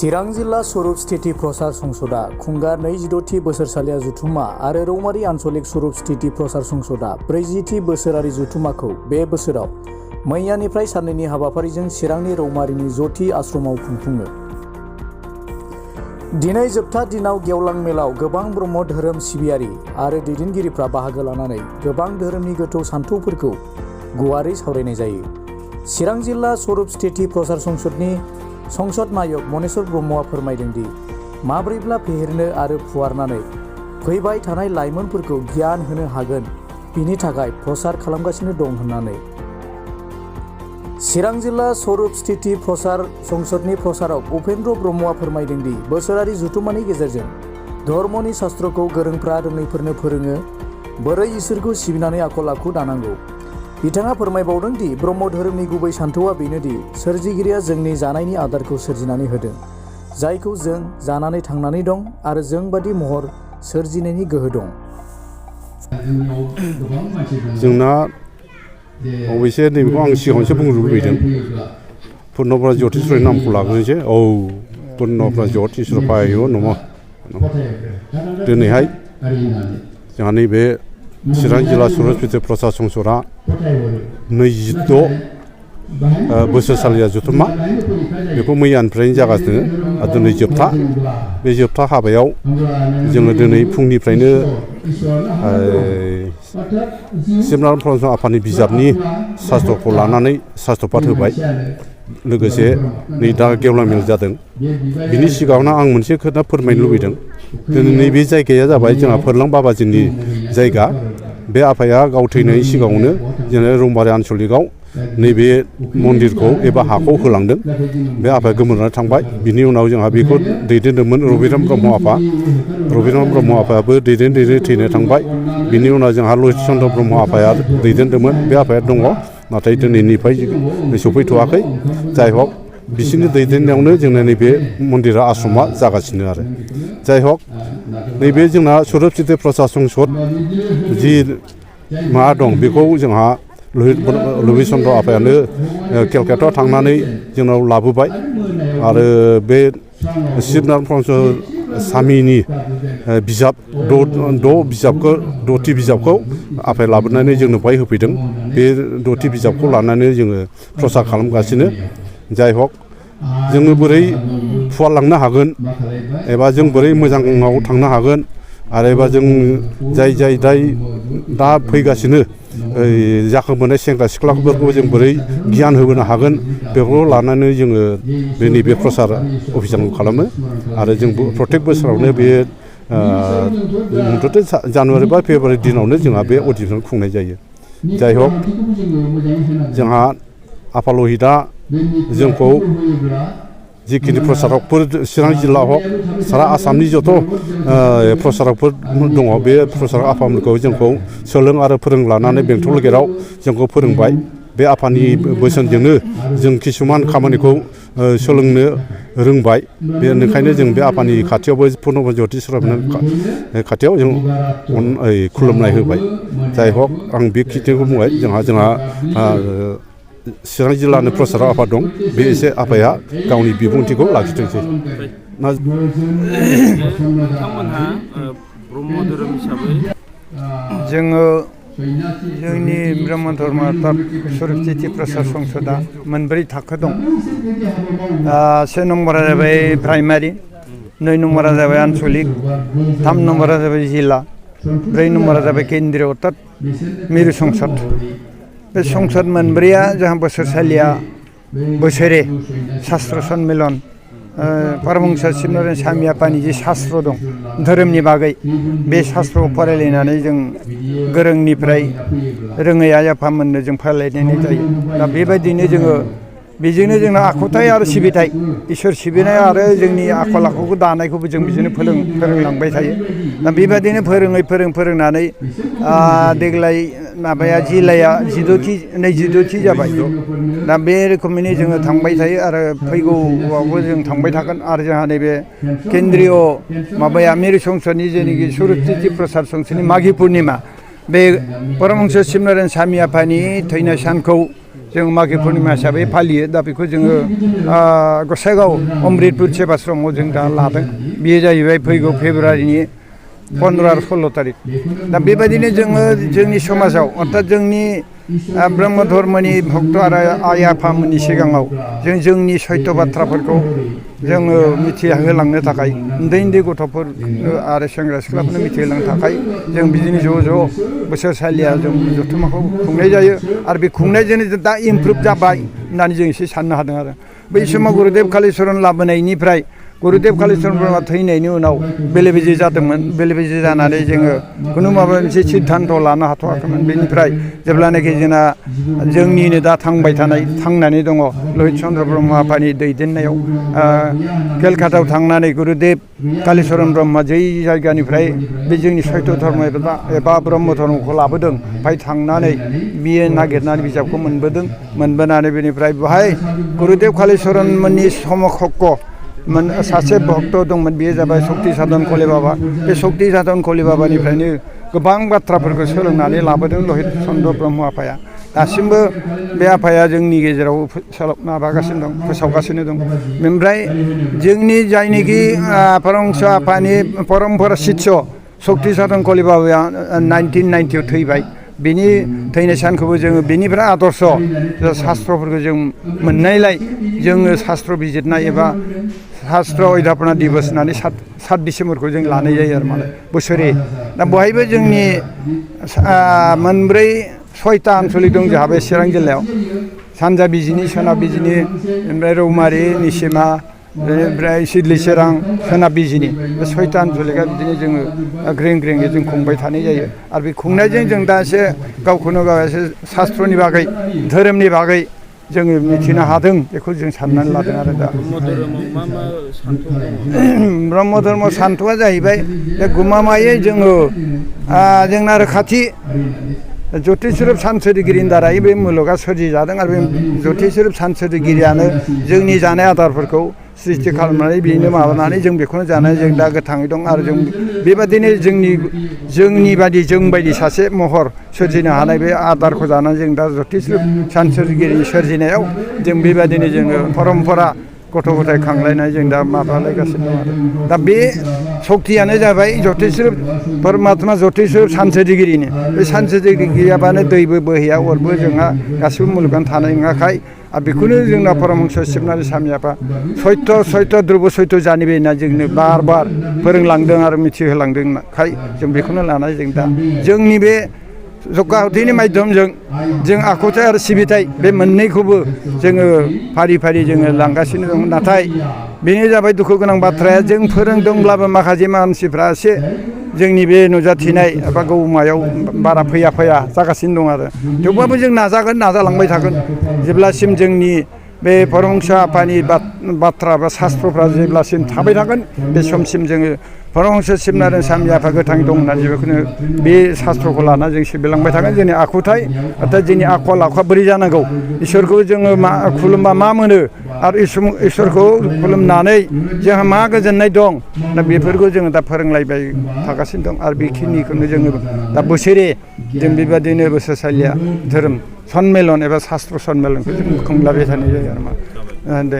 चिरां जिल्ला स्वरूप स्थिति प्रसार संसदा खुंगा 26थि बोसोरसालिया जुथुमा आरो रौमारी आन्चलिक स्वरूप स्थिति प्रसार संसदा 40थि बोसोरारि जुथुमाखौ बे बोसोराव मैयानिफ्राय साननैनि हाबाफारिजों चिरांनि रौमारिनि जथि आश्रमाव खुंफुङो। दिनै जोबथा दिनाव गेवलां मेलाव गोबां ब्रह्म धोरोम सिबियारि आरो दैदेनगिरिफ्रा बाहागो लानानै गोबां धोरोमनि गोथौ सान्थौफोरखौ गुवारै सावरायनाय जायो। चिरां जिल्ला स्वरूप स्थिति प्रसार संसदनि संसद नायक मनेश्वर ब्रह्मआ फोरमायदों दि माब्रैब्ला फेहेरनो आरो फुवारनानै फैबाय थानाय लाइमोनफोरखौ गियान होनो हागोन बिनि थाखाय प्रसार खालामगासिनो दं होननानै। चिरां जिल्ला स्वरूप स्थिति प्रसार संसदनि प्रसारक उपेन्द्र ब्रह्मआ फोरमायदों दि बोसोरारि जुथुमानि गेजेरजों धर्मनि शास्त्रखौ गोरोंफ्रा रोङैफोरनो फोरोङो बोरै इसोरखौ सिबिनानै आखल आखु दानांगौ। बिथाङा फोरमायबावदों दि ब्रह्म धोरोमनि गुबै सान्थौआ बेनोदि सोरजिगिरिया जोंनि जानायनि आदारखौ सोरजिनानै होदों, जायखौ जों जानानै थांनानै दं आरो जों बादि महर सोरजिनायनि गोहो दं। जोंना अबयसे नैबेखौ आं सिगाङावसो बुंनो लुबैदों। पुर्नब्रह्म ज्योतिषरनि नामखौ लाग्रोनोसै। पुर्नब्रह्म ज्योतिषर पायो नमः। दिनैहाय जोंहा नैबे चिरां जिल्ला स्वरूप स्थिति प्रसार संसदआ 26 बोसोरसालिया जुथुमा बेखौ मैयानिफ्रायनो जागासिनो आरो दिनै जोबथा। बे जोबथा हाबायाव जोङो दिनै फुंनिफ्रायनो शिबनारायण ब्रह्म आफादनि बिजाबनि शास्त्रखौ लानानै शास्त्रपाठ होबाय। लोगोसे नै दा गेवलां मेल जादों। बिनि सिगाङावनो आं मोनसे खोथा फोरमायनो लुबैदों। दिनै नैबे जायगाया जाबाय जोंहा फोरलां बाबाजिनि जायगा। बे आफाया गाव थैनायनि सिगाङावनो जोंनो रौमारी आन्चलिकआव नैबे मन्दिरखौ एबा हाखौ होलांदों। बे आफाया गोमोरनानै थांबाय। बिनि उनाव जोंहा बेखौ दैदेनदोंमोन रबिराम ब्रह्म आफा। रबिराम ब्रह्म आफायाबो दैदेन थैनो थांबाय। बिनि उनाव जोंहा लहित चन्द्र ब्रह्म आफाया दैदेनदोंमोन। बे आफाया दङ, नाथाय दिनैनिफ्राय सफैथ'वाखै। जाय हक बिसोरनि दैदेननायावनो जोंना नैबे मन्दिरा आश्रमा जागासिनो आरो। जाय हक नैबे जोंना स्वरूप स्थिति प्रसार संसद जि मा दं बेखौ जोंहा लहित चन्द्र आफायानो केलकातायाव थांनानै जोंनाव लाबोबाय आरो बे शिबनारायण ब्रह्म स्वामिनि बिजाब द'थि बिजाबखौ आफाया लाबोनानै जोंनो बेवहाय होफैदों। बे 10थि बिजाबखौ लानानै जोङो प्रसार खालामगासिनो। जाय हक जोङो बोरै फुवारलांनो हागोन एबा जों बोरै मोजाङाव थांनो हागोन आरो एबा जों जाय दा फैगासिनो जाखांबोनाय सेंग्रा सिख्लाफोरखौ जों बोरै गियान होबोनो हागोन बेखौ लानानै जोङो नैबे प्रसार अभियानखौ खालामो। आरो जों प्रत्येक बोसोरावनो बे मथथे जानुवारि बा फेब्रुवारि दिनावनो जोंहा बे अभियानखौ खुंनाय जायो। जाय हक जोंहा आफा लहितआ जोंखौ जिखिनि प्रसारकफोर चिरां जिल्ला हक सारा आसामनि जथ' प्रसारकफोर दङ बे प्रसारक आफामोनखौ जोंखौ सोलों आरो फोरों लानानै बेंटल गेटआव जोंखौ फोरोंबाय। बे आफानि बोसोनजोंनो जों किसुमान खामानिखौ सोलोंनो रोंबाय। बेनिखायनो जों बे आफानि खाथियावबो पुर्नब्रह्म ज्योतिषरनि खाथियाव जों खुलुमनाय होबाय। जाय हक आं बे खिथिखौ बुंबाय। जोंहा चिरां जिल्लानि प्रसारक आफाद दं। बे एसे आफाया गावनि बिबुंथिखौ लाखिथोंसै। बिथांमोनहा ब्रह्म धोरोम हिसाबै जोङो जोंनि ब्रह्म धर्म स्वरूप स्थिति प्रसार संसदआ मोनब्रै थाखो दं। से नम्बरा जाबाय प्राइमारि, 2 नम्बरा जाबाय आन्चलिक, 3 नम्बरा जाबाय जिल्ला, 4 नम्बरा जाबाय केन्द्रीय अर्थात मिरु संसद। बे संसद मोनब्रैया जोंहा बोसोरसालिया बोसोरे शास्त्र सन्मिलन परमहंस शिबनारायण स्वामी आफानि जि शास्त्र दं धोरोमनि बागै बे शास्त्रखौ फरायलायनानै जों गोरोंनिफ्राय रोङै आइ आफामोननो जों फोरमायलायनाय जायो। दा बेबायदिनो जोङो बेजोंनो जोंना आखुथाय आरो सिबिथाय इसोर सिबिनाय आरो जोंनि आखल आखुखौ दानायखौबो जों बिदिनो फोरोंलांबाय थायो। दा बेबायदिनो फोरोंनानै देग्लाय माबाया जिल्लाया 22थि जाबाय। दा बे रोखोमैनो जोङो थांबाय थायो आरो फैगौआवबो जों थांबाय थागोन। आरो जोंहा नैबे केन्द्रीय माबाया मिरु संसदनि जेनाखि स्वरूप स्थिति प्रसार संसदनि माघी पुर्णिमा बे परमहंस शिबनारायण स्वामी आफानि थैनाय सानखौ जों मागो पुर्निमा हिसाबै फालियो दा बेखौ जोङो गसाइगाव अमृतपुर सेबाश्रमाव जों दा लादों बेयो जाहैबाय फैगौ फेब्रुवारिनि 15 आरो 16 तारिख दा बेबायदिनो जोङो जोंनि समाजाव अर्थात जोंनि ब्रह्म धर्मनि भक्त आरो आइ आफामोननि सिगाङाव जों जोंनि सैथो बाथ्राफोरखौ जोङो मिथिहोलांनो थाखाय उन्दै उन्दै गथ'फोर आरो सेंग्रा सिख्लाफोरनो मिथिहोलांनो थाखाय जों बिदिनो ज' बोसोरसालिया जों जथुम्माखौ खुंनाय जायो आरो बे खुंनायजोंनो दा इमप्रुभ जाबाय होननानै जों एसे साननो हादों आरो बै समाव गुरुदेब कालिचरन लाबोनायनिफ्राय गुरुदेब कालिचरन ब्रह्मआ थैनायनि उनाव बेले बेजे जादोंमोन बेले बेजे जानानै जोङो खुनु माबा मोनसे सिद्धान्त लानो हाथ'वाखैमोन बेनिफ्राय जेब्लानाखि जोंना जोंनिनो दा थांनानै दङ लहित चन्द्र ब्रह्म आफानि दैदेननायाव केलकातायाव थांनानै गुरुदेब कालिचरन ब्रह्मआ जै जायगानिफ्राय बे जोंनि सैत्य धर्म एबा ब्रह्म धर्मखौ लाबोदों बेहाय थांनानै बियो नागिरनानै बिजाबखौ मोनबोनानै बेनिफ्राय बेहाय गुरुदेब कालिचरन मोननि समकक्ष सासे भक्त दंमोन बेयो जाबाय शक्ति साधन कले बाबा बे शक्ति साधन कले बाबानिफ्रायनो गोबां बाथ्राफोरखौ सोलोंनानै लाबोदों लहित चन्द्र ब्रह्म आफाया दासिमबो बे आफाया जोंनि गेजेराव माबागासिनो दं फोसावगासिनो दं ओमफ्राय जोंनि जायनोखि परमहंस आफानि परमपरा शिष्य शक्ति साधन कले बाबाया 1990 थैबाय बिनि थैनाय सानखौबो जोङो बेनिफ्राय आदर्श शास्त्रफोरखौ जों मोननायलाय जोङो शास्त्र बिजिरनाय एबा शास्त्र अध्यापना दिबस होननानै 7 डिसेम्बरखौ जों लानाय जायो आरो मालाय बोसोरे दा बहायबो जोंनि मोनब्रै 6टा आनसलिक दं जोंहा बे चिरां जिल्लायाव सानजा बिजिनि सोनाब बिजिनि ओमफ्राय रौमारि निसिमा बेनिफ्राय सिदलि चिरां सोनाब बिजिनि बे 6टा आनसलिकआ बिदिनो जोङो ग्रें ग्रेङै जों खुंबाय थानाय जायो आरो बे खुंनायजों जों दा एसे गावखौनो गाव एसे शास्त्रनि बागै धोरोमनि बागै जोङो मिथिनो हादों बेखौ जों साननानै लादों आरो दा ब्रह्म धर्म सान्थौआ जाहैबाय बे गमामायै जोङो जोंना आरो खाथि ज्योतिस्वरूप सानसोरगिरिनि दारै बे मुलुगा सोरजिजादों आरो बे ज्योतिस्वरूप सानसोरगिरियानो जोंनि जानाय आदारफोरखौ सृष्टि खालामनानै बेनो माबानानै जों बेखौनो जानानै जों दा गोथाङै दं आरो जों बेबादिनो जोंनि बायदि सासे महर सोरजिनो हानाय बे आदारखौ जानानै जों दा ज्योतिस्वरूप सानसोरगिरिनि सोरजिनायाव जों बेबादिनो जोङो परम्परा गथ' गथाय खांलायनाय जों दा माबालायगासिनो दं आरो दा बे सक्तियानो जाबाय ज्योतिस्वरूप परमात्मा ज्योतिस्वरूप सानसोरगिरिनि बे सानसोरगिरि गैयाबानो दैबो बोहैया अरबो जोंहा गासिबो मुलुगानो थानाय नङाखाय आरो बेखौनो जोंना परमहंस शिबनारि स्वामी आफा सत्य ध्रुब सत्य जानिबे होनना जोंनो बार फोरोंलांदों आरो मिथिहोलांदोंखाय जों बेखौनो लानानै जों दा जोंनि बे जग्गा हुथैनि माध्यमजों जों आखुथाय आरो सिबिथाय बे मोननैखौबो जोङो फारि जोङो लांगासिनो दं नाथाय बेनो जाबाय दुखु गोनां बाथ्राया जों फोरोंदोंब्लाबो माखासे मानसिफ्रा एसे जोंनि बे नुजाथिनाय एबा गौमायाव बारा फैया जागासिनो दं आरो थेवबाबो जों नाजालांबाय थागोन जेब्लासिम जोंनि बे परमहंस आफानि बाथ्रा बा शास्त्रफ्रा जेब्लासिम थाबाय थागोन बे समसिम जोङो परमहंस शिबनारि स्वामी आफा गोथाङै दं होननानै बेखौनो बे शास्त्रखौ लाना जों सिबिलांबाय थागोन जोंनि आखुथाय अर्थात जोंनि आखल आखुआ बोरै जानांगौ इसोरखौ जोङो खुलुमबा मा मोनो आरो इसोरखौ खुलुमनानै जोंहा मा गोजोननाय दं दा बेफोरखौ जोङो दा फोरोंलायबाय थागासिनो दं आरो बेखिनिखौनो जोङो दा बोसोरे जों बेबादिनो बोसोरसालिया धोरोम सन्मेलन एबा शास्त्र सन्मेलनखौ जों खुंलायबाय थानाय जायो आरो मा दे